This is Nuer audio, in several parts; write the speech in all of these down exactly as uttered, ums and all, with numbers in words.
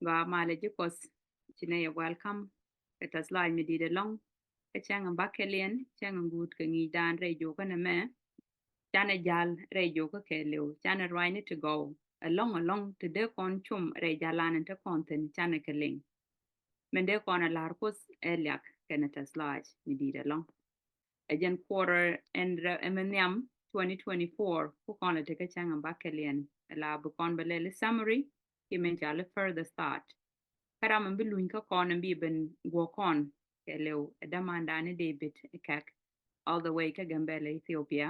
Gɔaa malɛ ji̱ Kuɔth. Ci nɛ yɛ welcome kɛ tɛth lɔaac mi di̱i̱t ɛlɔ̱ŋ. Kä cäŋ in bäkɛliɛn, cäŋ in guut kɛ ŋi̱i̱cdan rɛy juɔkä nɛmɛ. Canɛ ja̱l rɛy juɔkä kɛɛliw, canɛ ruacni ti gɔw ɛlɔ̱ŋ ɛlɔ̱ŋ ti dee kɔn cum rɛy jalan in te kɔn thi̱n, canɛ kɛ liŋ. Min dee kɔn ɛ la̱r Kuoth ɛ liak kɛnɛ tɛth lɔaac mi di̱i̱t ɛlɔ̱ŋ. Ɛ jɛn quarter ɛn rɛ ɛmɛ nhiam twenty twenty-four, ku kɔn lɛ tekä cäŋ in bäkɛliɛn. Ɛ la bi kɔn bɛ lɛl i̱ summary kiɛ min cɔal i̱ further thought. Kä ram in bi luny kä kɔn in bi ben guɔ kɔn kɛɛliw ɛ dämandan i̱ David Kɛk, all the way kä Gambela, Ethiopia.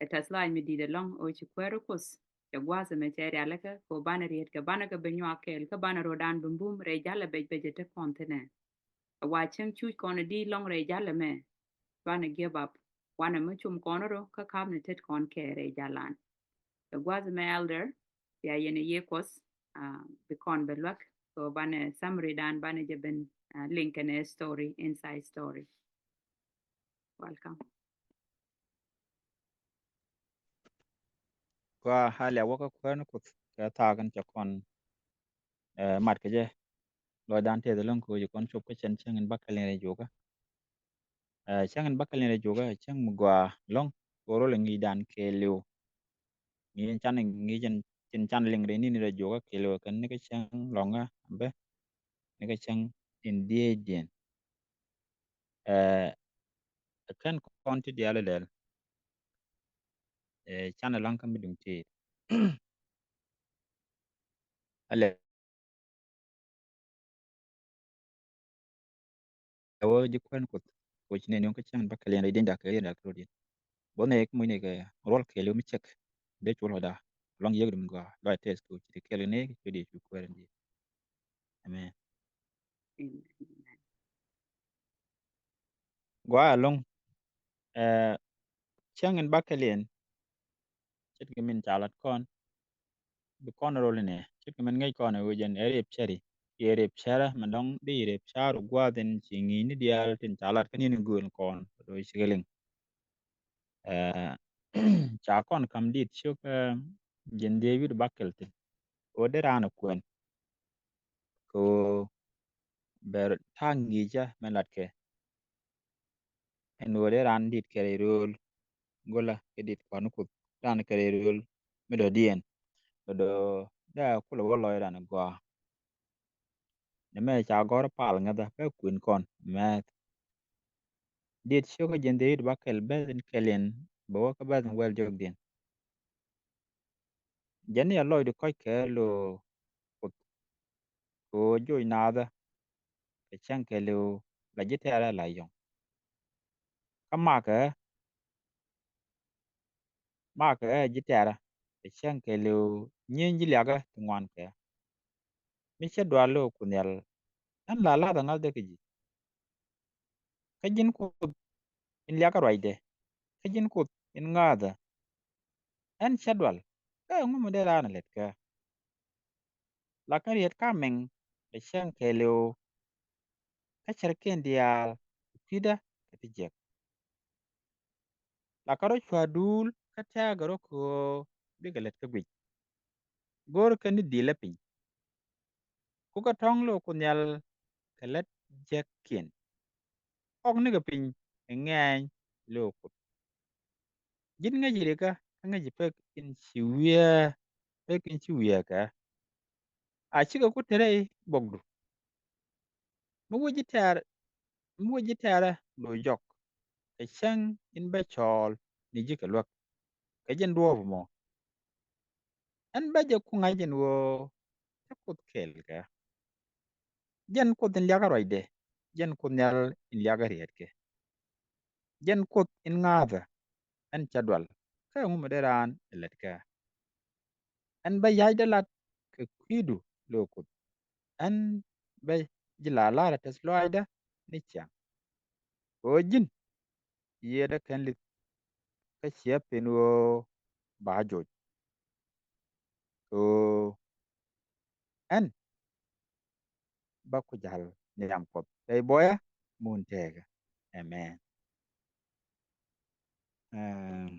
Ɛ tɛth lɔaac mi di̱i̱t ɛlɔ̱ŋ ɣöö ci kuäär Kuoth cɛ gua̱a̱th ɛmɛ cɛ rialikä kɛ ɣöö banɛ riet kɛ banɛ kɛ bi nyuak kɛɛl kä banɛ rɔ̱dan bi bum rɛy ja̱lɛ bec bec ɛ te kɔn thi̱nɛ. Ɛ wa cäŋ cuc kɔn ɛ di̱i̱t lɔ̱ŋ rɛy ja̱lɛ mɛ. Banɛ give up. Wanɛ mi cum kɔn rɔ kä ka̱pnɛ tet kɔn kɛ rɛy jalan. Ɛ gua̱a̱th ɛmɛ, Elder, bia yɛn ɛ yiëë Kuɔth, ah, bi kɔn bɛ luäk. So banɛ summary dan banɛ jɛ ben, ah, liŋ kɛnɛ story, inside story. Welcome. Gɔaa, a liak wä kä kuäär ni Kuoth kɛ thaak in cɛ kɔn, eh, mat kɛ jɛ. Lɔcdan tɛth ɛlɔ̱ŋ kɛ ɣöö ci kɔn cop kä cɛn cäŋ in bäkɛliɛn rɛy juɔkä. Eh, cäŋ in bäkɛliɛn rɛy juɔkä cäŋ mi gɔaa ɛlɔ̱ŋ kɛ ɣöö rol ɛ ŋi̱i̱cdan kɛɛliw. Ŋi̱i̱c in can, ŋi̱i̱c in can liŋ rɛy ni̱ni rɛy juɔkä kɛɛliw kɛn ni kä cäŋ lɔ̱ŋä bä ni kä cäŋ in dhieecdiɛn. Eh, ɛ kɛn kɔn ti diaal ɛ lɛl. Eh, canɛ la̱ŋ kä mi duŋ tëë. Ɛ lɛ ɛ wä ji̱ kuäär ni Kuoth kɛ ɣöö ci nɛy nööŋ kä cäŋ in bäkɛliɛn rɛy di̱n da̱k kɛ riɛn da̱k kɛ rɔ diɛn. Bä nɛy kä muc nɛy kɛ ruɔl kɛɛliw mi cɛk dee cu lɔcda. Lɔ̱ŋ yiëk dum gɔaa lɔc tɛth kɛ ɣöö ci ti kɛɛl kɛ nɛy kɛ ciöt Yecu kuäär in ji̱. Amen. Amen. Gɔaa ɛlɔ̱ŋ. Eh, cäŋ in bäkɛliɛn ce̱tkɛ min ca lat kɔn, bi kɔn rol inɛ ce̱tkɛ min ŋäc kɔn ɛ ɣöö jɛn ɛ rep cäri. Kiɛ rep cärä mɛ dɔ̱ŋ di rep cär ɔ gua̱a̱th in ci ŋi̱i̱cni diaal tin ca lat kä ni̱n in gööl kɔn do̱ cikɛ liŋ. Eh, ca kɔn ka̱m dit cio̱k, eh, jɛn David bäkɛl thi̱n. Ɣöö dee raan ɛ kuɛn kɛ ɣöö bɛ ta̱a̱ ŋi̱i̱cä mɛ latkɛ. Ɛn ɣöö dee raan dit kɛ rɛy rööl go̱lä kɛ dit kɔn Kuoth, raan kɛ rɛy rööl mi dɔ̱diɛn. Bɛ dɔ̱ dee kulɛ wä lɔcdan gɔaa. Nɛmɛ ca gɔ̱r pal ŋäthä bä kuën kɔn mɛth. Dit cio̱kä jɛn David bäkɛl bɛth in kɛl in bɛ wä kä bɛth in wɛl jɔkdiɛn. Jɛn ni a lɔcdi kɔc kɛ lo̱o̱ Kuoth kɛ ɣöö joc naathä kɛ cäŋ kɛɛliw la ji̱ tɛ̈rä la yɔ̱ŋ. Kä makɛ ɛ, makɛ ɛ ji̱ tɛ̈rä kɛ cäŋ kɛɛliw nyieeny ji̱ liakä ti ŋuan kɛ. Mi cä dual lo̱o̱ Kuoth Nhial, ɣän la la̱thä ŋa̱thdä kä ji̱. Kä ji̱n Kuoth in liakä ruacdɛ, kä ji̱n Kuoth in ŋa̱a̱thä, ɣän cä dual, kä ɛŋu mi dee raan ɛ lät kɛ? La kä riet kä mɛŋ bɛ cäŋ kɛɛliw kä cärkiɛn diaal kɛ kui̱dä kɛ ti jiäk. La kä rɔ cua duul kä tɛ̈ɛ̈kɛ rɔ kɛ ɣöö bikɛ lät kä guic. Go̱o̱rkɛ ni dilä piny. Kukɛ tɔ̱ŋ lo̱o̱ Kuoth Nhial kɛ lät jiäkkiɛn. Ɣɔk nikɛ piny kɛ ŋɛɛny lo̱o̱ Kuoth. Ji̱n ŋäci rikä kä ŋäci pek in ci wiee, pek in ci wiee kɛ. A cikɛ ku te rɛy bokdu. Mi wä ji̱ tɛ̈r, mi wä ji̱ tɛ̈rä lo̱o̱ jɔk kɛ cäŋ in bä cɔɔl ni ji̱ kɛ luäk kɛ jɛn duɔ̱ɔ̱p mɔ. Ɣän bä jɛ ku ŋa̱c ɛn ɣöö te Kuoth kɛɛl kɛ. Jɛn Kuoth in liakä ruacdɛ, jɛn Kuoth Nhial in liakä rietkɛ. Jɛn Kuoth in ŋa̱a̱thä, ɣän cä dual, kä ɛŋu mi dee raan ɛ lät kɛ? Ɣän bä ya̱cdä lat kɛ kui̱du lo̱o̱ Kuoth. Ɣän bä ji̱ la la̱rä tɛth lɔaacdä ni ciaŋ. Ɣöö ji̱n yiëëdä kɛn li̱th kä ciɛ pen ɣöö ba joc. Ɣöö ɣän bä ku ja̱l nhiam Kuɔth rɛy buɔyä mun tëëkä. Amen. Ɛm,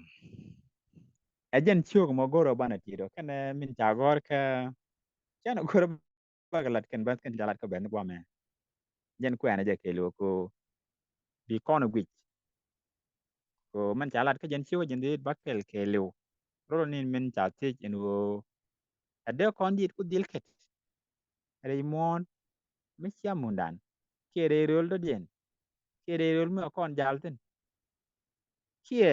ɛ jɛn ciök mɔ go̱rä banɛ ti̱i̱t ɔ kɛnɛ min ca gɔ̱r kä cɛn ɛ go̱rä bäkɛ lat kɛn bäth kɛn ca lat kä bɛn guamɛ. Jɛn kuɛɛnɛ jɛ kɛɛliw kɛ ɣöö bi kɔn guic. Kɛ ɣöö mɛn ca lat kä jɛn ciwä jɛn dhieec bäkɛl kɛɛliw. Rot ni min ca thiec ɛn ɣöö ɛ dee kɔn dit ku dhil kɛt rɛy muɔ̱ɔ̱n mi cia mundan kiɛ rɛy rööl dɔ̱diɛn kiɛ rɛy rööl mi ɛ kɔn jal thi̱n. Kiɛ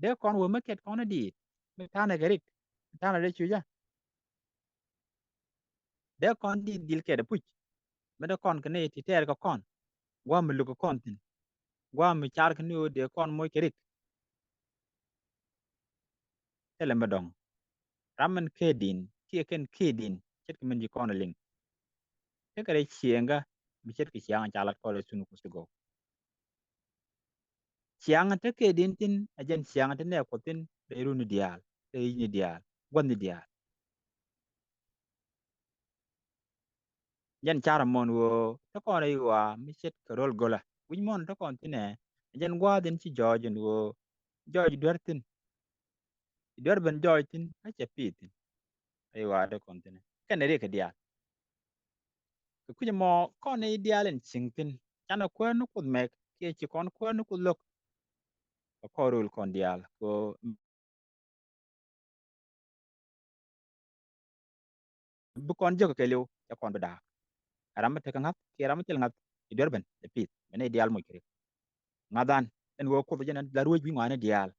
dee kɔn wä mi kɛt kɔn i̱ diit mi ta̱nɛ kɛ rik mi ta̱nɛ dee cucä. Dee kɔn diit dhil kɛt apuc mi dee kɔn kɛ ni ti tɛɛr kɛ kɔn gua̱a̱m mi luk kɛ kɔn thi̱n gua̱a̱m mi car kɛ ni ɣöö dee kɔn moc kɛ rik. Thilɛ mi dɔ̱ŋ ram min kee din kiɛ kɛn kee din ce̱tkɛ min ci kɔn liŋ. Tekɛ rɛy ciɛŋä mi ce̱tkɛ ciaŋ ca lat kɔn rɛy thun kuth ti gɔw. Ciaŋ te kee din thi̱n a jɛn ciaŋ te nɛɛ kuɔth thi̱n rɛy runi diaal rɛy yi̱cni diaal gua̱thni diaal. Jɛn carɛ mɔn ɣöö te kɔn rɛy ɣɔaa mi ce̱tkɛ ro̱l go̱lä wi̱c mɔn te kɔn thi̱nɛ. Jɛn gua̱a̱th in ci jɔɔc in ɣöö jɔɔc duer thi̱n. Duer ben jɔɔc thi̱n a cɛ pi̱i̱th thi̱n. Rɛy ɣɔaa te kɔn thi̱nɛ kɛn riɛk kɛ diaal. Kɛ kui̱c mɔ kɔn i̱ diaal in cieŋ thi̱n canɛ kuäär ni kuoth mɛk kiɛ ci kɔn kuäär ni kuoth lo̱k. Kɛ kɔn ro̱l kɔn diaal kɛ ɣöö bi kɔn jek kɛ liw cɛ kɔn bi da̱a̱k. Ɛ ram mi tekɛ ŋa̱th kiɛ ram mi thil ŋa̱th i̱ duer ben ɛ pi̱i̱th ben i̱ diaal moc kɛ rik. Ŋa̱than ɛn ɣöö kuoth jɛn la ruec wi̱i̱ ŋɔaani diaal.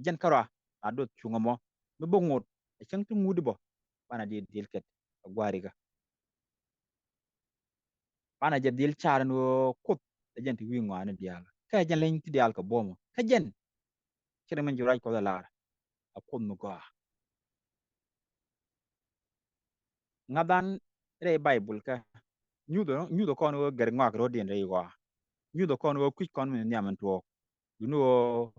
Jɛn kärɔa la doth cuŋ ɛmɔ mi bok ŋot ɛ cäŋ ti ŋut i̱ bɔ. Banɛ di̱i̱t dhil kɛt ɛ gua̱a̱rikä. Banɛ jɛ dhil car ɛn ɣöö kuoth ɛ jɛn ti wi̱i̱ ŋɔaani diaal kä ɛ jɛn leny ti diaal kɛ buɔ̱mɔ kä jɛn. Cɛ ri min ci ruac kuɔth ɛ lar a kuoth mi gɔaa. Ŋa̱than rɛy Baibul kä nyuthɛ nyuthɛ kɔn ɣöö gɛr ŋɔak ro̱diɛn rɛy ɣɔaa. Nyuthɛ kɔn ɣöö kui̱c kɔn min nhiam in tuɔɔk. Duni ɣöö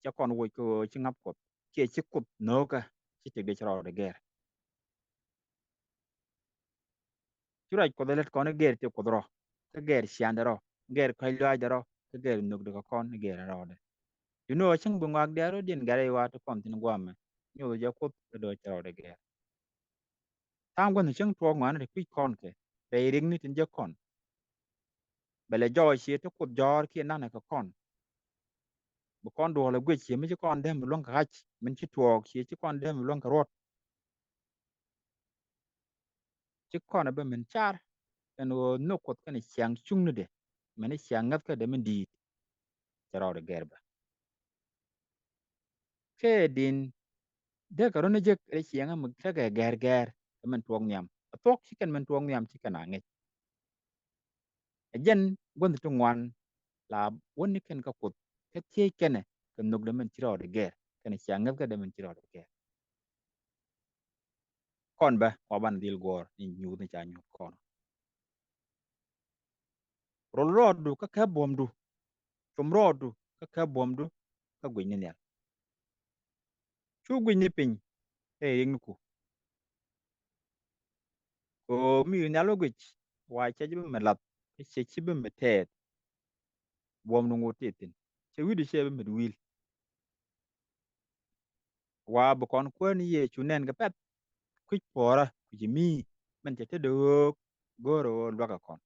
cɛ kɔn woc kɛ ɣöö ci ŋa̱th kuɔth kiɛ ci kuoth no̱o̱kä ci tëk dee ci rɔɔdɛ gɛr. Ci ruac kuɔth lät kɔn i̱ gɛr ti kuoth rɔ kä gɛr ciandɛ rɔ gɛr kɔ̱c luaacdɛ rɔ kä gɛr nhökdɛ kɛ kɔn i̱ gɛr rɔɔdɛ. Duni ɣöö cäŋ bi ŋɔak diaal rɔ̱diɛn gɛr i̱ wa̱a̱ ti kɔn thi̱n guamɛ nyuth jɛ kuoth kä do̱r ci rɔɔdɛ gɛr. Tha̱a̱ŋ gua̱n cäŋ tuɔɔk ŋɔaani ti kui̱c kɔn kɛ rɛy riɛkni tin jek kɔn. Bɛ lɛ jɔɔc cië ti kuoth jɔ̱ɔ̱r kiɛ nanɛ kɛ kɔn. Bi kɔn duɔ̱ɔ̱l ɛ guic cië mi ci kɔn dee mi luäŋ kɛ ɣac min ci tuɔɔk cië ci kɔn dee mi luäŋ kɛ ruɔ̱t. Ci kɔn ɛ bä min car ɛn ɣöö nhök kuoth kɛnɛ ciaŋ cuŋnidɛ min i̱ ciaŋ ŋäthkädɛ min di̱i̱t. Cɛ rɔɔdɛ gɛr bä. Kɛ din dee kɛ run ni jek rɛy ciɛŋä mi tekɛ gɛr gɛr kɛ min tuɔɔk nhiam a thuɔ̱k ci kɛn min tuɔɔk nhiam ci kɛn a ŋic. Ɛ jɛn guänh ti ŋuan la wä ni kɛn kä kuoth kä thiec kɛnɛ kɛ nhökdɛ min ci rɔɔdɛ gɛr kɛnɛ cia ŋäthkädɛ min ci rɔɔdɛ gɛr. Kɔn bä wa banɛ dhil guɔ̱ɔ̱r ni nyuuth ni ca nyuuth kɔn. Rol rɔɔdu kä kɛ buɔ̱mdu. Com rɔɔdu kä kɛ buɔ̱mdu kä guic ni nhial. Cu guic ni piny ɛ riɛk ni ku. Kɛ ɣöö mi nhial wä guic wa cɛ ji̱ bi mi lath kä cɛ ci bi mi tɛɛth. Buɔ̱mdu ŋot ti thi̱n cɛ wi̱cdu cɛ bi mi wi̱i̱l. Wa bi kɔn kuäär ni Yecu nɛn kɛ pɛ̈th kui̱c puɔ̱ɔ̱rä kui̱c mi mɛn cɛ tetdɛ ɣöök go̱o̱rä ɣöö luäk kɛ kɔn.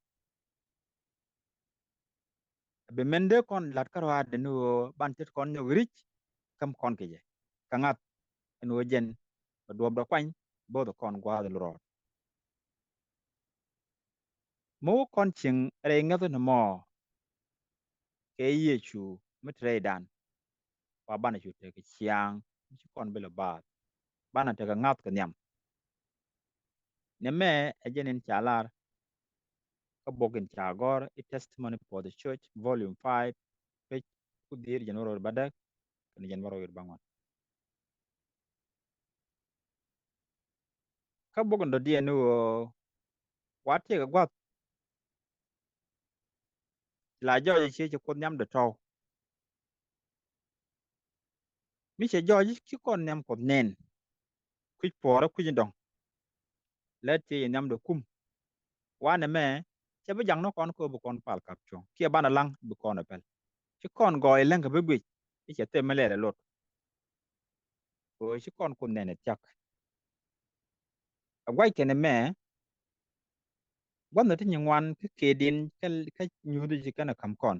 Bi mɛn dee kɔn la̱t kä rɔaadɛ ni ɣöö ban tet kɔn nyɔk ri̱c käm kɔn kɛ jɛ kɛ ŋa̱th ɛn ɣöö jɛn bɛ duɔ̱pdɛ kuany bo̱o̱th kɔn gua̱a̱th lurɔɔd. Mi wä kɔn cieŋ rɛy ŋäth ni mɔ kɛ Yecu mi te rɛydan. Wa banɛ cu tekɛ ciaŋ mi ci kɔn bi lɛ baath banɛ tekɛ ŋa̱th kɛ nhiam. Nɛmɛ ɛ jɛn in ca lar kä bok in ca gɔ̱r i̱ Testimony for the Church volume five page ku dhier jɛn wä rɔɔd bädäk kɛn jɛn wä rɔɔd bäŋuan. Kä bok in dɔ̱diɛn ni ɣöö wa tiɛɛkɛ gua̱th ci la jɔɔc cië ci kuoth nhiamdɛ tɔ̱w. Mi cɛ jɔɔc ci kɔn nhiam kuɔth nɛn kui̱c puɔ̱ɔ̱rä kui̱c in dɔ̱ŋ. Lät cië ci nhiamdɛ kum. Wanɛ mɛ cɛ bi jaŋ ni kɔn kä bi kɔn pal kap cuɔ̱ŋ kiɛ banɛ laŋ bi kɔn ɛ pɛl. Ci kɔn gɔɔy läŋ kɛ bi guic i̱ cɛ thep mi lɛl ɛ lot. Kɛ ɣöö ci kɔn kuoth nɛn ɛ thia̱k. Ɛ gua̱c kɛn ɛmɛ, gua̱th ni ti nyin ŋuan kä kɛ diɛn kä, kä nyuuth ci kɛn ɛ ka̱m kɔn.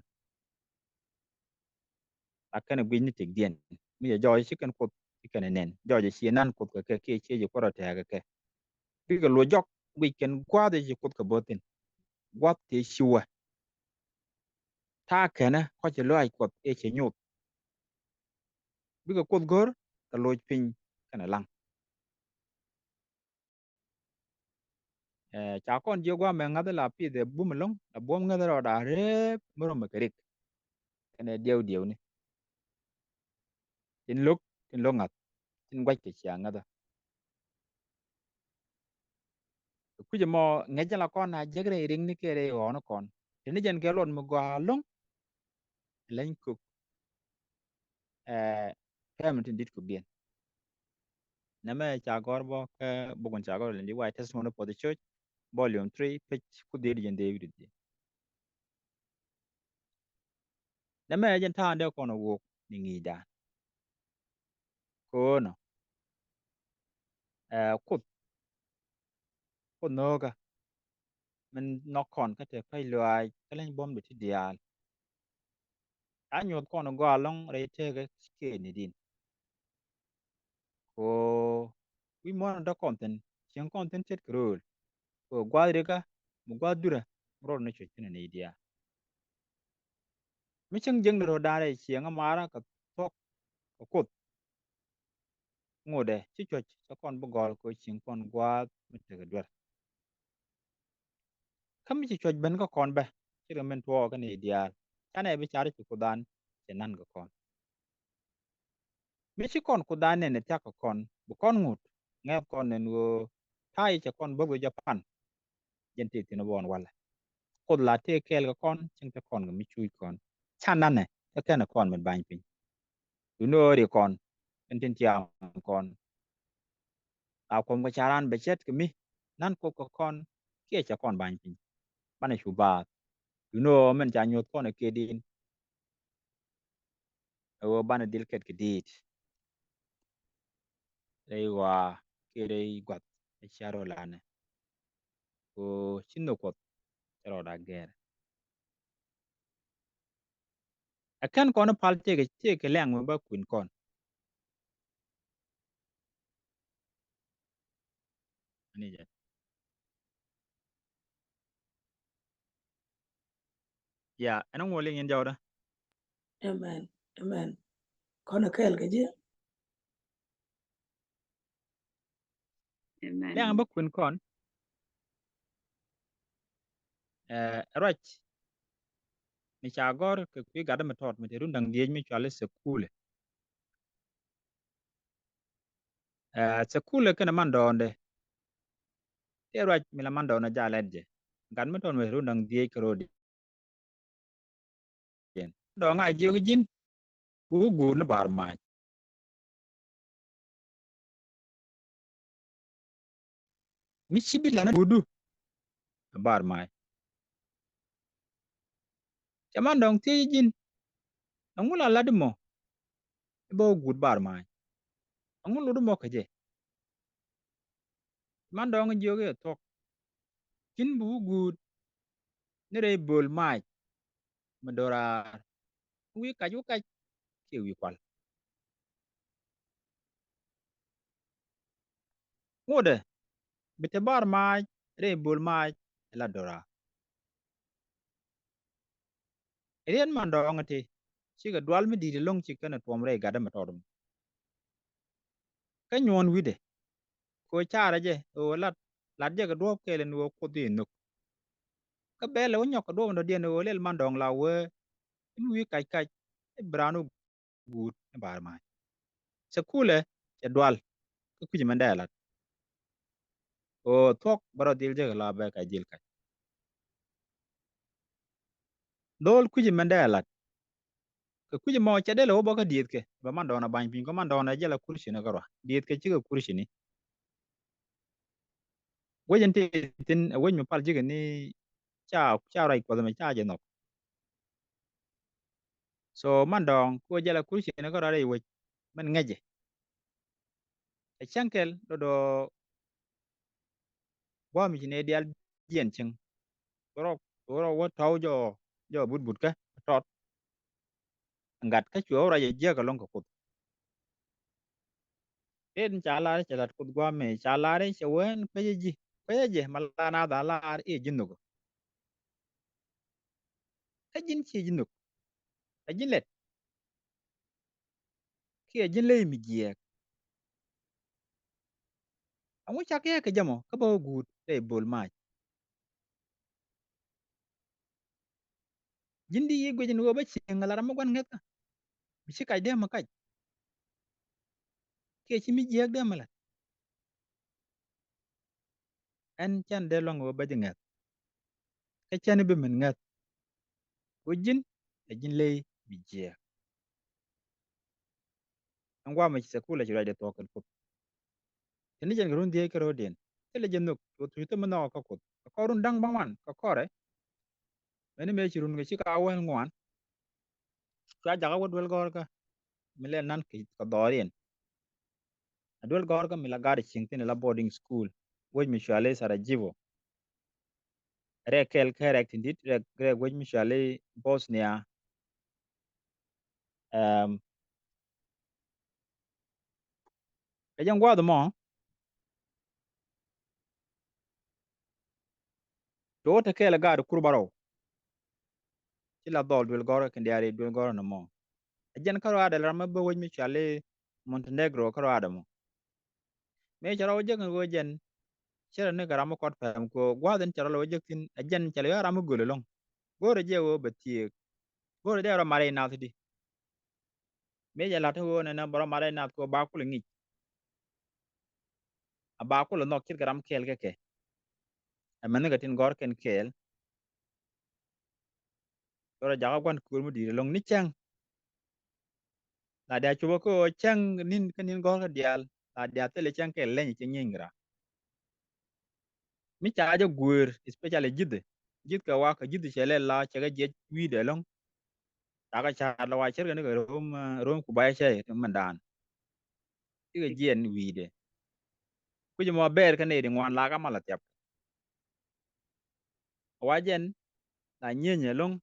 A kɛn ɛ guic ni tëkdiɛn mi jɛ jɔɔc ci kɛn Kuoth ci kɛn ɛ nɛn. Jɔɔc ci nan Kuoth kɛ kɛ kiɛ ciɛ ci Kuoth rɔ tɛɛk kɛ kɛ. Bikɛ luɔc jɔk guic kɛn gua̱th ci Kuoth kɛ bo̱thin. Gua̱th tëë ciwä. Ta̱a̱ kɛnɛ kɔc ci lɔaac Kuɔth ëë ci nyuuth. Bikɛ Kuoth go̱r kɛ loc piny kɛnɛ laŋ. Ɛ, ca kɔn jiök gua̱a̱mɛ ŋäth la pith ɛ bum ɛlɔ̱ŋ, la buɔ̱m ŋäth rɔɔda reep mi rɔm ɛ kɛ rik. Kɛnɛ diɛw diɛwni. Tin lo̱k, tin lo̱k ŋa̱th, tin gua̱c kɛ cia ŋäthä. Kui̱c ɛmɔ ŋäc jɛ la kɔn a jek rɛy riŋni kiɛ rɛy ɣɔɔni kɔn. Tini jɛn kɛ luɔt mi gɔaa lo̱ŋ. Leny kök. Ɛ, kɛmɛ tin dit kök diɛn. Nɛmɛ ca gɔr bɔ kä bukun ca gɔr lindi Why Testimony for the Church, volume three, page ku dhieec jɛn dhieec wi̱cdɛ dhieec. Nɛmɛ jɛn ta̱a̱ dee kɔn a wok ni ŋi̱i̱cdan. Ko̱o̱nɔ, ɛ, Kuoth, Kuoth nhöökä min nhɔk kɔn kä te päc lɔaac kä leny buɔ̱mdɛ ti diaal. Ca nyuɔth kɔn gɔaa ɛlɔ̱ŋ rɛy teekä kiɛ ni din. Ko wi̱c muɔ̱ɔ̱n däk kɔn thi̱n, cieŋ kɔn thi̱n ce̱tkɛ rööl. Ko gua̱a̱th rikä mi gua̱a̱th durä mi rɔɔd ni cuc thi̱n ni diaal. Mi cäŋ jiäkni rɔ̱ da̱a̱n rɛy cieŋ amarä kɛ thuɔ̱k kɛ Kuoth. Ŋotdɛ ci cuɔ̱c cɛ kɔn bi gɔ̱l kɛ cieŋ kɔn gua̱a̱th mi tekɛ duer. Kä mi ci cuɔ̱c ben kä kɔn bä ce̱tkɛ min tuɔɔk kä ni diaal. Canɛ bi car ci Kuothdan cɛ nan kɛ kɔn. Mi ci kɔn Kuothdan nɛn ɛ thia̱k kɛ kɔn bi kɔn ŋut ŋɛ̈th kɔn nɛn ɣöö ta̱a̱ i̱ cɛ kɔn bo̱th ɣöö jɛ pan. Jɛn tëë thi̱n ɛ bɔɔn walɛ. Kuoth la tëë kɛɛl kɛ kɔn cieŋ te kɔn kɛ mi cuuc kɔn. Ca nanɛ kä kɛnɛ kɔn mi ba̱ny piny. Duŋni ɣöö ri kɔn kɛn tin tiam kɔn. A kuɔm kɛ ca raan bɛ ce̱tkɛ mi nan Kuoth kɛ kɔn kiɛ cɛ kɔn ba̱ny piny. Banɛ cu baath. Duŋni ɣöö min ca nyuɔth kɔn ɛ kiɛ din. Ɛ ɣöö banɛ dhil kɛt kɛ diit rɛy ɣɔaa kiɛ rɛy gua̱th ɛ cia rɔ lanɛ. Ko ci nhök Kuɔth cɛ rɔɔda gɛr. Ɛ kɛn kɔn pal tëëkɛ, tëëkɛ lɛŋ mi bä kui̱n kɔn. Ani jɛ. Ya, ɛn ŋuɔli ŋin jɔwdä. Amen. Amen. Kɔn a kɛɛl kɛ ji̱. Amen. Lɛŋ bä kui̱n kɔn. Ɛ, ruac mi ca gɔr kɛ kui̱ gatdä mi tɔt mi te run da̱ŋ dhieec mi cuali sɛkulɛ. Ɛ, sɛkulɛ kɛnɛ man dɔɔndɛ. Tëë ruac mi la man dɔɔndɛ jalɛt jɛ. Gat mi tɔt mi te run da̱ŋ dhieec kɛ rodi. Dɔ̱ŋ a jiök ji̱n, wä guut ni bar mac. Mi ci bi lan guudu bar mac. Cɛ man dɔ̱ŋ thiec ji̱n, ɛŋu la lat mɔ i̱ bä wä guut bar mac? Ɛŋu lut mɔ kä jɛ? Man dɔ̱ŋ jiök i̱ thuɔ̱k. Ji̱n bi wä guut ni rɛy böl mac mi do̱raar. Wi̱i̱ kac wä kac kiɛ wi̱i̱ kual. Ŋotdɛ bi te bar mac rɛy böl mac ɛ la do̱raar. Riet man dɔ̱ŋ ti cikɛ dual mi di̱i̱t ɛlɔ̱ŋ ci kɛn ɛ tuɔm rɛy gatdä mi tɔt mɔ. Kä nyuɔ̱ɔ̱n wi̱cdɛ kɛ ɣöö carɛ jɛ ɣöö lat, lat jɛ kɛ duɔ̱ɔ̱p kɛɛl ɛn ɣöö Kuoth i̱ nhök. Kä bɛl ɛ wä nyɔk kɛ duɔ̱ɔ̱p ɛn dɔ̱diɛn ɣöö lɛl man dɔ̱ŋ la wee in wi̱i̱ kac kac i̱ bi raan wä guut ni bar mac. Sɛkulɛ cɛ dual kä kui̱c mɛn dee lat. Ɣöö thuɔ̱k bä rɔ dhil jek la bɛ kac dhil kac. Dho̱o̱l kui̱c mɛn dee lat. Kɛ kui̱c mɔ cɛ dee lɛ wä bä kä diethkɛ bɛ man dɔɔn a ba̱ny piny kɛ man dɔɔn a jɛ la kurcini kärɔa diethkɛ cikɛ kurcini. Wec in ti thin ɛ wec mi pal jikɛ ni ca, ca ruac Kuɔth ɛmɛ ca jɛ nhɔk. So man dɔɔŋ kɛ wä jɛ la kurcini kärɔa rɛy wec mɛn ŋäcɛ. Ɛ cäŋ kɛl dɔdɔ gua̱a̱ mi ci nɛ diaal jiɛn cieŋ. Rɔ rɔ wä tɔw jɔ jɔ but but kä tɔt. Gat kä cuɛ wä ruac ɛ jiäk ɛlɔ̱ŋ kɛ Kuoth. Rin ca lar cɛ lat Kuoth gua̱a̱ mi ca lar cɛ wee ɛn kuecä ji̱ kuecä jɛ ma la naath a lar i̱ ji̱ nhök. Kä ji̱n ciɛ ji̱ nhök. Kä ji̱n lɛt kiɛ ji̱n ley mi jiɛɛk. Ɛŋu cak yɛ kɛ jɛ mɔ kä bä wä guut rɛy bol mac. Ji̱n di yi guic ni ɣöö bä cieŋ ala ram mi gua̱n ŋäthä mi ci kac dee mi kac. Kiɛ ci mi jiääk dee mi la̱t. Ɛn cɛn dee luaŋ ɣöö bä ji̱ ŋäth. Kä cɛn bi min ŋäth. Ɣöö ji̱n ɛ ji̱n ley bi jiääk. Ɛn guamɛ ci thɛkul a ci ruacdɛ thuɔ̱k kɛn Kuoth. Teni jɛn kɛ run dhieec kɛ ro̱o̱diɛn thilɛ jɛ nhök cuɔ thuc thom mi nhɔk kä Kuoth kɛ kɔr run da̱ŋ bäŋuan kɛ kɔrɛ. Mɛni mëë ci run kɛ ci ka wäl ŋuan. Cua jakä wä duel gɔ̱rkä mi lɛ nan kɛ dhɔriɛn. A duel gɔ̱rkä mi la gat cieŋ thin la boarding school wec mi cuali Sarajevo. Rɛk kɛl kɛ rɛk tin dit rɛk rɛk wec mi cuali Bosnia. Ɛm, kɛ jɛ ŋuath mɔ To̱ te kɛɛl gaat kur bärɔw. Ci la dhɔl duel gɔ̱rä kɛn diaal i̱ duel gɔ̱rä ni mɔ. Ɛ jɛn kä ruaadɛ ram mi bä wec mi cuali Montenegro kä ruaadɛ mɔ. Mëë cɛ rɔ wä jek ni wä jɛn cɛ rɔ ni kɛ ram mi kɔt pɛm kɛ gua̱a̱th in cɛ rɔ lɛ wä jek thin ɛ jɛn cɛ lɛ yɔ ram mi göl ɛlɔ̱ŋ. Go̱o̱rɛ jɛ wä bɛ thieek. Go̱o̱rɛ jɛ rɔ marɛ inath di. Mëë jɛ la̱t ti ɣöö nɛnɛ bɛ rɔ mat rɛy nath kɛ ɣöö ba kulɛ ŋic. A ba kulɛ nhɔk ce̱tkɛ ram kɛɛl kɛ kɛ. Ɛ mɛn kɛ tin gɔ̱r kɛn kɛɛl. Cɔrɛ jakä gua̱n köör mi di̱i̱t ɛlɔ̱ŋ ni cäŋ. La diaal copä kä ɣöö cäŋ ni̱n kä ni̱n gɔ̱r kä diaal la diaal thilɛ cäŋ kɛɛl leny cɛ nyieeny gra. Mi ca jɛ guëër especially ji̱thɛ ji̱th kɛ wakä ji̱th cɛ lɛ la cɛ kɛ jiɛc wi̱i̱dɛ ɛlɔ̱ŋ. Cakɛ ca̱a̱t la wa cärkɛ ni kɛ ro̱o̱m ro̱o̱m ku ba cɛ ti mɛn daan. Cikɛ jiɛn wi̱i̱dɛ kui̱c mɔ bɛɛr kä nɛy ti ŋuan la kä mal a thiap. Wa jɛn la nyieeny ɛlɔ̱ŋ.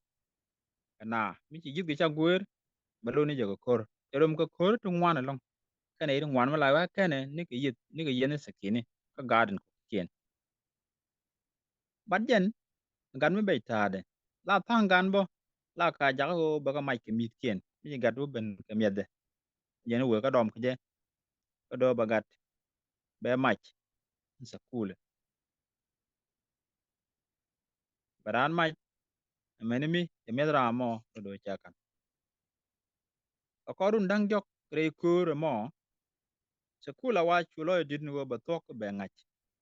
Kɛ na mi ci ji̱th kɛ ca guëër bɛ lo̱ni jɛ kɛ ko̱r cɛ ro̱o̱m kɛ ko̱r ti ŋuan ɛlɔ̱ŋ. Kɛnɛ yit ŋuan mi la wä kɛnɛ ni kɛ yieth ni kɛ yieth ni thɛkini kä garden kɔkiɛn. Bat jɛn gat mi bɛc ta̱a̱dɛ la tha̱a̱ŋ gan bä la ka jakä ɣöö bɛ kɛ mac kɛ mi̱thkiɛn mi ci gat wä ben kɛ miɛthdɛ. Jɛn wëë kä dɔm kɛ jɛ kä do̱o̱ bɛ gat bɛ mac in thɛkulɛ. Bɛ raan mac ɛmɛni mi cɛ mi̱eth raam mɔ kä do̱o̱ cɛ ka̱n. Ɛ kɔn run da̱ŋ jɔk rɛy köör ɛmɔ. Thɛkul a wa cu lɔc dit ni ɣöö bɛ thuɔ̱k bɛ ŋa̱c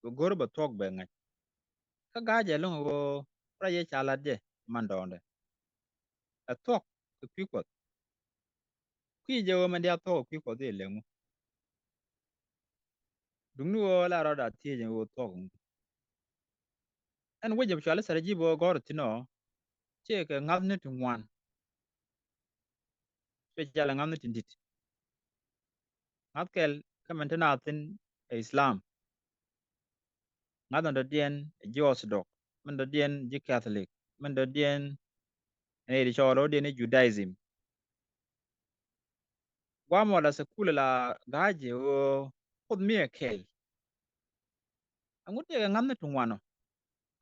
bɛ go̱r bɛ thuɔ̱k bɛ ŋa̱c. Kä ga̱a̱c ɛlɔ̱ŋ ɣöö rɛy yɛ ca la̱t jɛ man dɔɔndɛ. Ɛ thuɔ̱k kɛ kui̱ kuɔth. Kui̱ jɛ ɣöö mɛn diaal thuɔ̱k kɛ kui̱ kuɔth i̱ lɛŋu. Duŋni ɣöö la rɔɔda thiec ɛn ɣöö thuɔ̱k ɛŋu. Ɛn wec jɛ bi cual i̱ thɛrɛ ji̱ bi ɣöö gɔ̱r thi̱n ɔ. Ciɛ kɛ ŋa̱thni ti ŋuan. Cuɛ jal ɛ ŋa̱thni ti di̱t. Ŋa̱th kɛl kä mɛn te naath thi̱n ɛ Islam. Ŋa̱th mɛn dɔ̱diɛn ɛ ji̱ Orthodox, mɛn dɔ̱diɛn ji̱ Catholic, mɛn dɔ̱diɛn ɛn ɛ di cɔɔl dɔ̱diɛn ɛ Judaism. Guam wala thɛkul la ga̱a̱c jɛ ɣöö Kuoth mi ɛ kɛl. Ɛŋu tëëkɛ ŋa̱thni ti ŋuan ɔ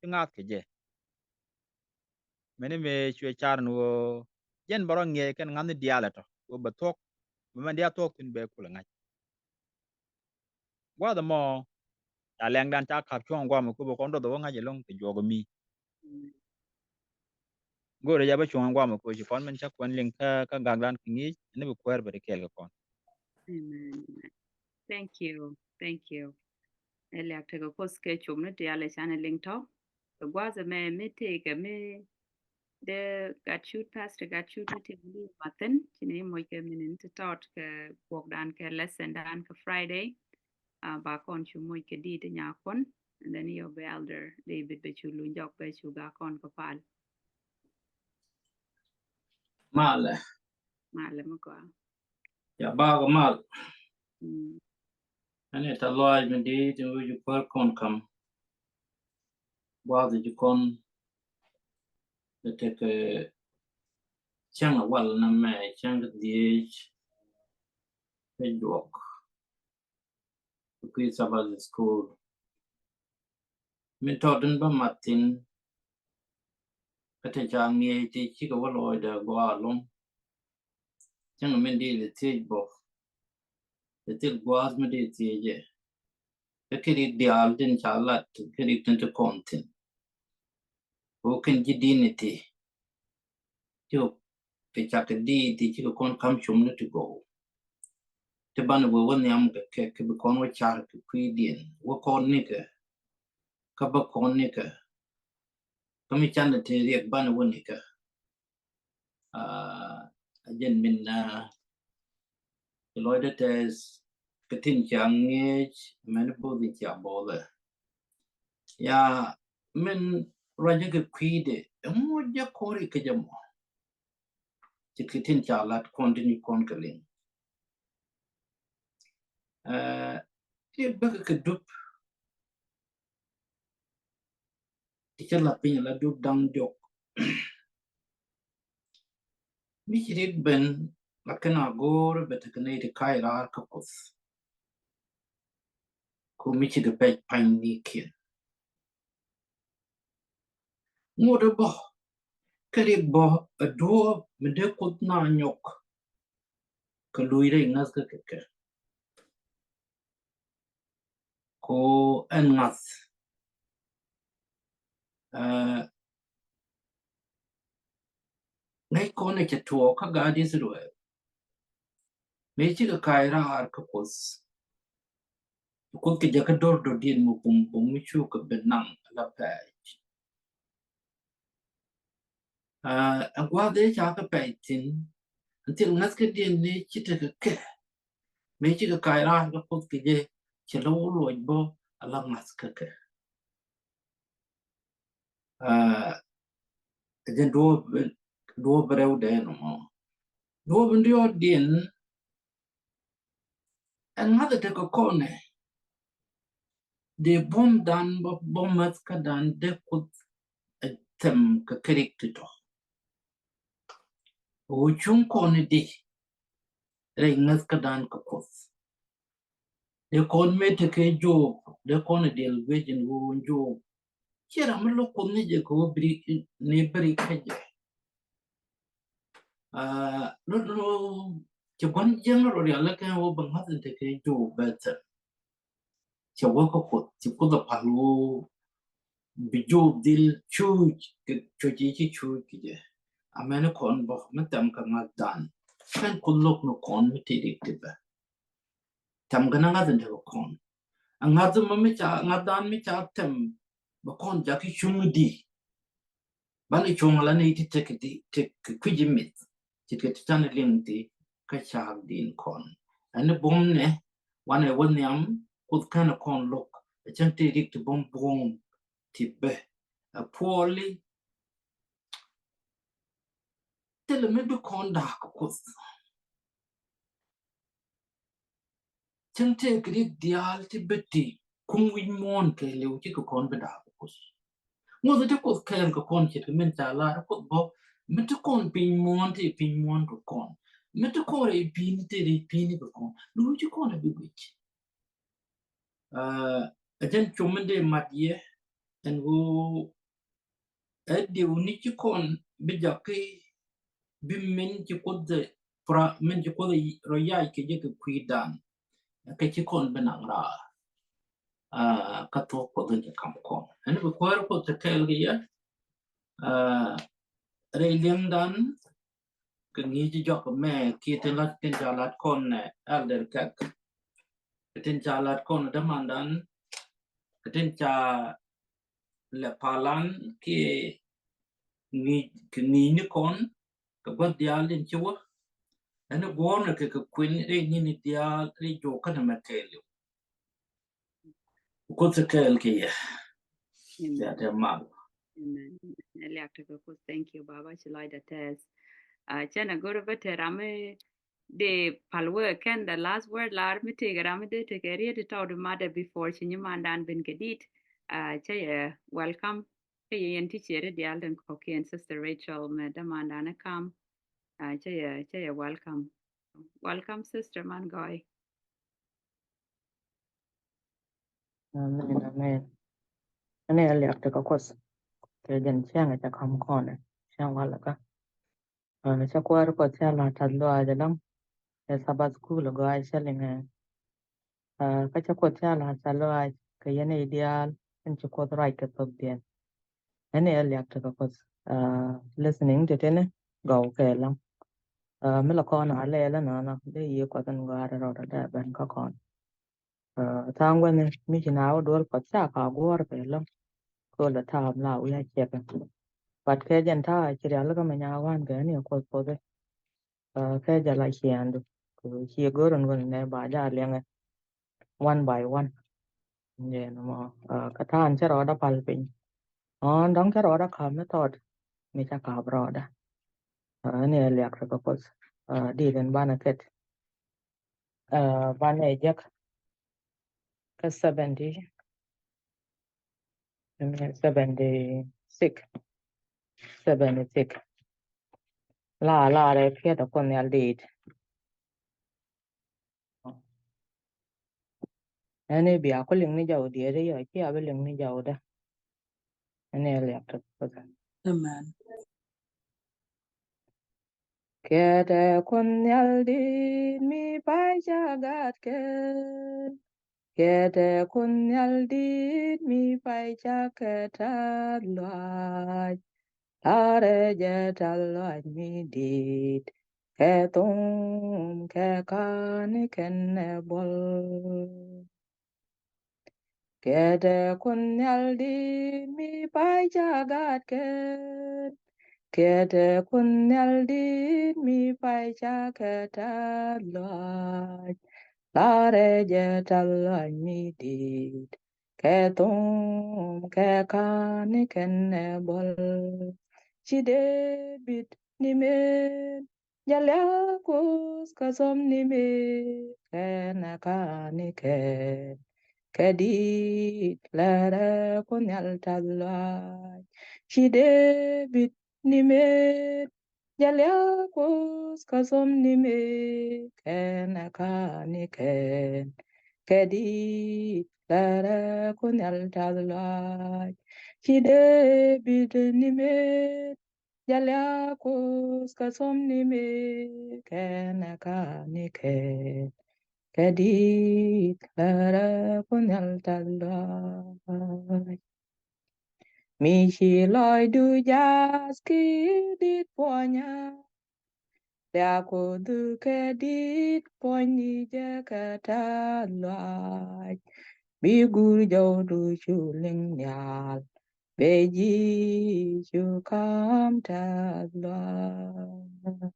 ti ŋa̱th kɛ jɛ. Mɛni mëë cuɛ car ni ɣöö jɛn bɛ rɔ ŋiɛc kɛn ŋa̱thni diaal ɛ tɔ ɣöö bɛ thuɔ̱k. Mɛ mɛn diaal thuɔ̱k thi̱n bɛ kulɛ ŋa̱c. Gua̱a̱th ɛmɔ ca lɛŋdan ca ka̱p cuɔ̱ŋ guamɛ kup ɛ kɔn duɔth ɛ wä ŋa̱c ɛlɔ̱ŋ kɛ juɔk ɛ mi. Go̱o̱rɛ jɛ bä cuɔ̱ŋ guamɛ kup ci kɔn min ca kuɛn liŋ kä kä gakdan kɛ ŋi̱i̱c ɛn bi kuɛɛr bɛ ti kɛɛl kɛ kɔn. Amen. Thank you. Thank you. Ɛ liak tekɛ Kuoth kɛ cop ni tial ɛ canɛ liŋ tɔ. Kɛ gua̱a̱th ɛmɛ mi tëëkɛ mi dee gat cut pastor gat cut mi tëëkɛ mi mathin ci ni moc kɛ mi ni ti tɔt kɛ buɔkdan kɛ lesson dan kɛ Friday. A ba kɔn cu moc kɛ dit nya kɔn and then yɔ bɛ Elder David bɛ cu luny jɔk bɛ cu ga kɔn kɛ pal. Malɛ. Malɛ mi gɔaa. Ya bakɔ mal. Mm. Ɛn ɛ ta lɔac mi di̱i̱t in wi̱c kuäär kɔn kam. Gua̱a̱th ji̱ kɔn. Ɛ tekɛ cäŋ ɛ wal nɛmɛ, cäŋ kɛ dhieec kɛ juɔk kɛ kui̱ Sabbath School. Min tɔt in bä mat thi̱n, kä te ca ŋi̱eec ti cikɛ wä lɔcdɛ gɔaa ɛlɔ̱ŋ. Cäŋ min dee thiec bä, dee thil gua̱a̱th mi dee thiec ɛ. Kä kɛ rik diaal tin ca lat, kɛ rik tin ti kɔn thi̱n. Kɛ wä kɛn ji̱ di̱n ni ti, cikɛ kɛ cak kɛ diit ti cikɛ kɔn ka̱m cum ni ti gɔw. Ti banɛ wee wä nhiam kɛ kɛ, kɛ bi kɔn wä car kɛ kui̱diɛn, wä kɔn nikɛ, kä bä kɔn nikɛ. Kä mi canɛ te riɛk banɛ wä nikɛ. Aa, a jɛn min, aa, ci lɔcdä tɛth kɛ tin ca ŋi̱eec, mɛn both in ca bothɛ. Ya, min ruacä kɛ kui̱dɛ, ɛŋu jɛ kɔri kɛ jɛ mɔ. Ci kɛ tin ca lat kɔn tin kɔn kɛ liŋ. Aa, ti bäkɛ kɛ dup. Ti cä la piny la dup da̱ŋ diɔk. Mi ci rit ben la kɛn a go̱o̱r bɛ tekɛ nɛy ti ka̱c raar kä Kuoth. Ku mi ci kɛ pɛc pa̱ny ni kiɛn. Ŋot ɛ bä, kɛ rik bä, ɛ duɔ̱ɔ̱p mi dee Kuoth na nyɔk kɛ luc rɛy ŋa̱th kä kɛ kɛ. Ko ɛn ŋa̱th. Aa, ŋäc kɔn ɛ cɛ tuɔɔk kä gaat Israel. Mëë cikɛ ka̱c raar kä Kuoth. Kuoth kɛ jɛ kä do̱r do̱diɛn mi bum bum mi cukɛ bi naŋ la pɛc. Aa, ɛn gua̱a̱th ëë ca kɛ pɛc thi̱n, ɛn thil ŋa̱thkädiɛn ni ci tekɛ kɛ. Mëë cikɛ ka̱c raar kä Kuoth kɛ jɛ, cɛ lɛ wä luɔc bä ala ŋa̱th kä kɛ. Aa, ɛ jɛn duɔ̱ɔ̱p, duɔ̱ɔ̱p rɛw dee nɔmɔ. Duɔ̱ɔ̱p in diɔ̱ɔ̱kdiɛn, ɛn ŋa̱th ɛ tekɛ kɔnɛ. Dee buɔ̱mdan bä, buɔ̱m mäthkädan dee Kuoth ɛ thɛm kɛ kɛ rik ti tɔ. Ɣöö cuŋ kɔn i̱di rɛy ŋäthkädan kɛ Kuoth. Dee kɔn mëë tekɛ Job, dee kɔn i̱ diɛl guiec in ɣöö Job ciɛ ram mi lo̱k Kuoth ni jɛ kɛ ɣöö bri, ni bri kä jɛ. Aa, lot lo cɛ gua̱n jiäŋ rɔ rial lɛ kɛ ɣöö bɛ ŋa̱th in tekɛ Job bɛ thɛm. Cɛ wä kä Kuoth, ci Kuoth ɛ pal ɣöö bi Job dhil cuuc kɛ cuc i̱ ci cuuc kɛ jɛ. Amäni kɔn bä mi thɛm kɛ ŋa̱thdan. Kɛn Kuoth lo̱k ni kɔn mi tëë rik ti bä. Thɛm kɛ ni ŋa̱th in tekɛ kɔn. A ŋa̱th mi, mi ca, ŋa̱thdan mi ca thɛm bɛ kɔn jakä cuŋ i̱di. Banɛ cuɔ̱ŋ ala nɛy ti tek, ti tek kui̱c imith. Ce̱tkɛ ti canɛ liŋ ti kä ca̱a̱k di̱n kɔn. Ɛn ni buɔ̱m nɛ wanɛ wä nhiam Kuoth känɛ kɔn lo̱k. Ɛ cäŋ ti rik ti buɔ̱m buɔ̱m ti bä. Ɛ puɔli thilɛ mi bi kɔn da̱a̱k Kuoth. Cäŋ tëëkɛ ri diaal ti bä ti kuŋ wi̱c muɔ̱ɔ̱n kɛɛliw cikɛ kɔn bi da̱a̱k Kuoth. Ŋuɔth ti Kuoth kɛɛl kɛ kɔn ce̱tkɛ min ca lar Kuoth bä mi ti kɔn piny muɔ̱ɔ̱n ti piny muɔ̱ɔ̱n kɛ kɔn. Mi ti kɔn rɛy pi̱i̱ni ti rɛy pi̱i̱ni kɛ kɔn. Luuc ti kɔn a bi guic. Aa, ɛ jɛn cum mi dee mat yɛ ɛn ɣöö ɛ diw ni ci kɔn bi jakä bi min ci Kuoth pra, min ci Kuoth rɔ yac kɛ jɛ kɛ kui̱dan. Kɛ ci kɔn bi naŋ raar. Aa, kä thuɔ̱k Kuoth in ci kam kɔn. Ɛn bi kuäär Kuoth te kɛɛl kɛ yɛ. Aa, rɛy liɛŋdan kɛ ŋi̱i̱c jɔak mɛ kiɛ tin lat, tin ca lat kɔn nɛ Elder Kɛk. Kɛ tin ca lat kɔn dämandan. Kɛ tin ca lɛ palan kiɛ ŋi̱i̱c, kɛ ŋi̱i̱c ni kɔn kɛ gua̱th diaal in ci wä. Ɛn guɔ̱ɔ̱rnɛ kɛ kɛ kuën rɛy ni̱ni diaal rɛy juɔk känɛ mɛ kɛɛliw. Kuoth kɛɛl kɛ yɛ. Amen. Yɛ tɛ mal. Amen. Ɛ liak tekɛ Kuoth. Thank you, Baba. Ci lɔcdä tɛth. Aa, cɛn a go̱r bä te ram mi dee pal wee kɛn the last word lar mi tëëkɛ ram mi dee tekɛ riet tɔw di madɛ before ci nyimandan ben kɛ dit. Cä yɛ welcome. Cä yɛ yɛn ti ciɛ ri diaal den kɔkiɛn, Sister Rachel, mɛ dämandan ɛ kam. Cä yɛ, cä yɛ welcome. Welcome, Sister Man Gɔy. Amen, amen. Ɛn ɛ liak ti kɛ Kuoth kɛ jɛn cäŋ ɛ cɛ kam kɔnɛ cäŋ walɛ kä. Cä Kuäär Kuoth cä la tath lɔaac ɛlɔ̱ŋ. Ɛ Sabbath school gɔaa cä liŋɛ. Kä cä Kuoth cä la tath lɔaac kɛ yɛn ɛ diaal. Ɛn ci Kuoth ruac kɛ thok diɛn. Ɛn ɛ liak ti kɛ Kuoth. Listening ti tini gɔw kɛ ɛlɔ̱ŋ. Mi la kɔn a lɛɛl ɛnɔnɔ dee yiëë Kuɔth ɛn gɔaa rɛw rɛw dee ben kä kɔn. Tha̱a̱ŋ guäthni mi ci na wä duɔl Kuɔth ca ka guɔ̱ɔ̱r kɛ lɔ̱ŋ. Kɛ wä lɛ ta̱a̱ la wi̱i̱ a ciɛkɛ. But kɛ jɛn ta̱a̱ ci rial kä mɛ nyaa wan kɛ ni Kuɔth Kuɔth. Kɛ jɛ la ciɛɛndu kɛ ci go̱r in wun nɛ ba ja liɛŋɛ one by one. Jɛn mɔ kɛ ta̱a̱n cɛ rɔɔdä pal piny. Ɔn dɔ̱ŋ cɛ rɔɔdä ka̱p mi thɔɔt mi ca ka̱p rɔɔdä. Ni ɛ liak rɛ kɛ Kuɔth. Dit in banɛ kɛt. Banɛ jek kä seventy, seventy six, seventy six. La la rɛ piɛt a Kuoth Nhial dit. Ɛn i̱ bia ku liŋ ni jɔw diet i̱ yɔ ci a bi liŋ ni jɔw dä. Ɛn i̱ liak tek. Amen. Kɛtɛ Kuoth Nhial dit mi pay ca gat kɛn. Kɛtɛ Kuoth Nhial dit mi pay ca kɛ tath luac. Larɛ jɛ tath luac mi dit kɛ thum kɛ ka̱n kɛn ɛ buɔl. Kɛtɛ Kuoth Nhial dit mi pay ca gat kɛn. Kɛtɛ Kuoth Nhial dit mi pay ca kɛ tath luac. Larɛ jɛ tath luac mi dit kɛ thum kɛ ka̱n kɛn ɛ buɔl. Ci Dee-bid ni men jɛ liak Kuoth kɛ thum ni men kɛn ɛ ka̱n kɛn. Kɛ dit lärɛ Kuoth Nhial tath luac. Ci Dee-bid ni men jɛ liak Kuoth kɛ thum ni men kɛn ɛ ka̱n kɛn. Kɛ dit lärɛ Kuoth Nhial tath luac. Ci Dee-bid ni men jɛ liak Kuoth kɛ thum ni men kɛn ɛ ka̱n kɛn. Kɛ dit lärɛ Kuoth Nhial tath luac. Mi ci lɔcdu jath ki dit puɔnya. Liak Kuoth kɛ dit puɔ̱nyni jɛ kɛ tath luac. Bi guur jɔwdu cu liŋ nhial. Bɛ ji̱ cu ka̱m tath luac.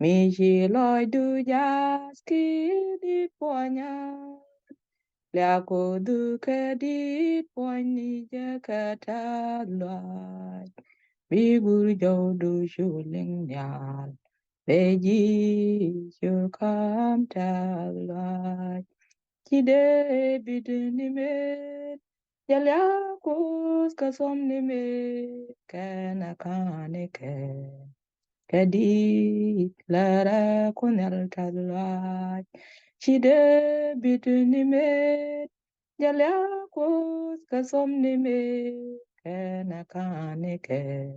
Mi ci lɔcdu jath ki dit puɔnya. Liak Kuoth kɛ dit puɔ̱nyni jɛ kɛ tath luac. Bi guur jɔwdu cu liŋ nhial. Bɛ ji̱ cu ka̱m tath luac. Ci Dee-bid ni men jɛ liak Kuoth kɛ thum ni men kɛn ɛ ka̱n kɛn. Kɛ dit lärɛ Kuoth Nhial tath luac. Ci Dee-bid ni men jɛ liak Kuoth kɛ thum ni men kɛn ɛ ka̱n kɛn.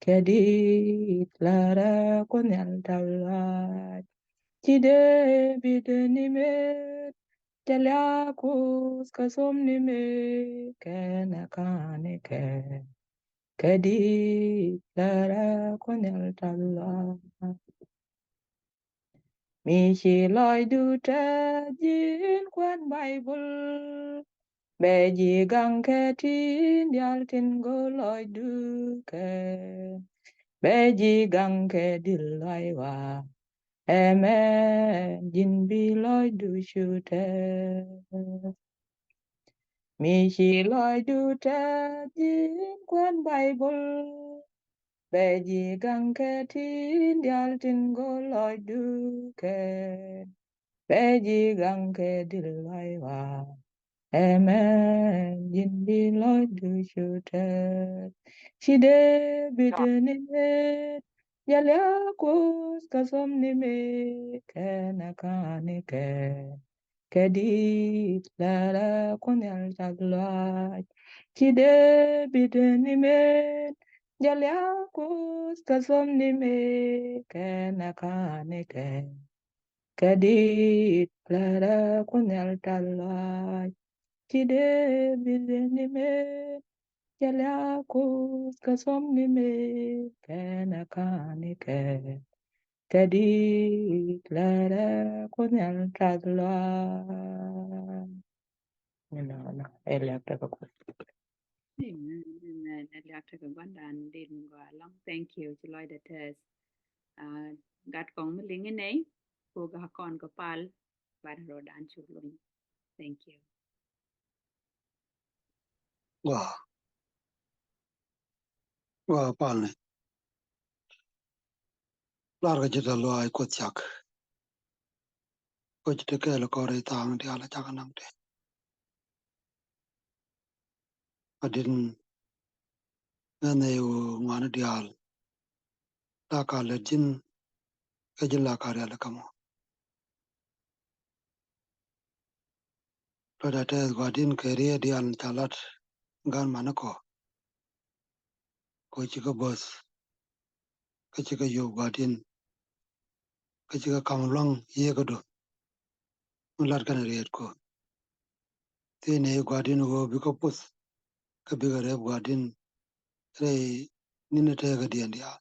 Kɛ dit lärɛ Kuoth Nhial tath luac. Ci Dee-bid ni men jɛ liak Kuoth kɛ thum ni men kɛn ɛ ka̱n kɛn. Kɛ dit lärɛ Kuoth Nhial tath luac. Mi ci lɔcdu tɛth ji̱n kuɛn Baibul. Bɛ ji̱ gaŋ kɛ tin diaal tin go̱o̱r lɔcdu kɛn. Bɛ ji̱ gaŋ kɛ dil lɔc wa. Amen. Ji̱n bi lɔcdu cu tɛth. Mi ci lɔcdu tɛth ji̱n kuɛn Baibul. Bɛ ji̱ gaŋ kɛ tin diaal tin go̱o̱r lɔcdu kɛn. Bɛ ji̱ gaŋ kɛ dil lɔc wa. Amen. Ji̱n bi lɔcdu cu tɛth. Ci Dee-bid ni met, jɛ liak Kuoth kɛ thuɔ̱m ni met kɛnɛ ka̱n ni kɛ. Kɛ di̱i̱t lɛrɛ Kuoth Nhial cath lɔaac. Ci Dee-bid ni met, jɛ liak Kuoth kɛ thuɔ̱m ni met kɛnɛ ka̱n ni kɛ. Kɛ di̱i̱t lɛrɛ Kuoth Nhial cath lɔaac. Ci Dee-bid ni met, jɛ liak Kuoth kɛ thuɔ̱m ni met kɛnɛ ka̱n ni kɛ. Kɛ di̱i̱t lɛrɛ Kuoth Nhial cath lɔaac. Inɔnɔ ɛ liak tekɛ Kuoth. Amen, amen. Ɛ liak tekɛ gua̱ndan dit mi gɔaa ɛlɔ̱ŋ. Thank you. Ci lɔcdɛ tɛth. Ah, gat kɔŋ mi liŋ inɛy, ko gak kɔn kɛ pal, bat rɔɔdan cu luny. Thank you. Gua. Gua palni. Lar kɛ ji̱ tɛth lɔaac Kuoth cak. Kuoth ji̱ ti kɛɛl kɔr i̱ tha̱a̱ŋ diaal a cak a naŋ ti. A di̱t ŋäth nɛy ɣöö ŋuani diaal la ka lät ji̱n kɛ ji̱n la ka rial ikä mɔ. Lɔcdä tɛth Gua̱di̱n kɛ riet diaal ca lat gan mani kɔ. Kɔ cikɛ bäth kä cikɛ yop Gua̱di̱n kä cikɛ kam luaŋ yieekädu. Mi lat kɛnɛ riet kɔ thiecni Gua̱di̱n ɣöö bikɛ puth kä bikɛ rep Gua̱di̱n rɛy ni̱n teekä diɛn diaal.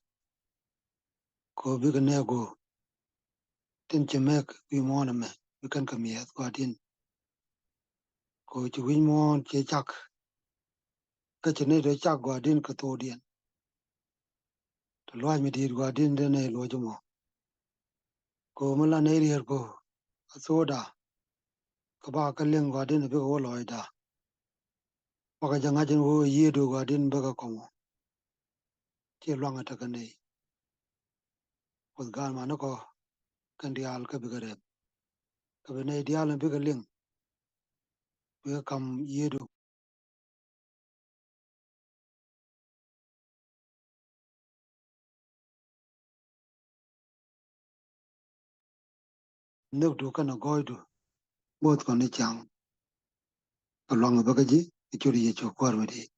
Kɔ bikɛ nɛɛku tin ci mɛk wi̱i̱ muɔ̱ɔ̱n ɛmɛ bi kɛn kɛ mi̱eth Gua̱di̱n. Kɔ ci wi̱i̱ muɔ̱ɔ̱n ci cak kä ci nɛy tɔ cak Gua̱di̱n kɛ thokdiɛn. Tɔ luaac mi di̱i̱t Gua̱di̱n dee nɛy luɔ̱c mɔ. Kɔ mi la nɛy riet kɔ a thokda kɛ ba kä liŋ Gua̱di̱n bikɛ wä lɔcda. Bakɛ jɛ ŋa̱c in wä yiëëdu Gua̱di̱n bikɛ kɔmɔ. Ci luaŋ a tekɛ nɛy. Kuoth ga̱a̱n mani kɔ kɛn diaal kä bikɛ rɛp. Kɛ bi nɛy diaal in bikɛ liŋ bikɛ kam yiëëdu. Nhökdu kɛnɛ gɔɔydu bo̱o̱th kɔn ni ciaŋ. Kɛ luaŋ bä kä ji̱ kɛ ciöt Yecu Kuäär mi di̱i̱t.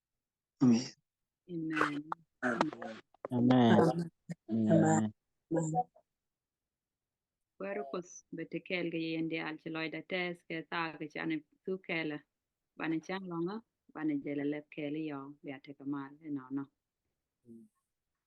Amen. Amen. Amen. Amen. Amen. Kuäär Kuoth bɛ te kɛɛl kɛ yɛn diaal ci lɔcdä tɛth kɛ thaak kɛ canɛ thuk kɛɛlä. Banɛ cäŋ lɔ̱ŋä banɛ jɛlɛ lɛp kɛɛl i̱ yɔɔ bia tekɛ mal inɔnɔ.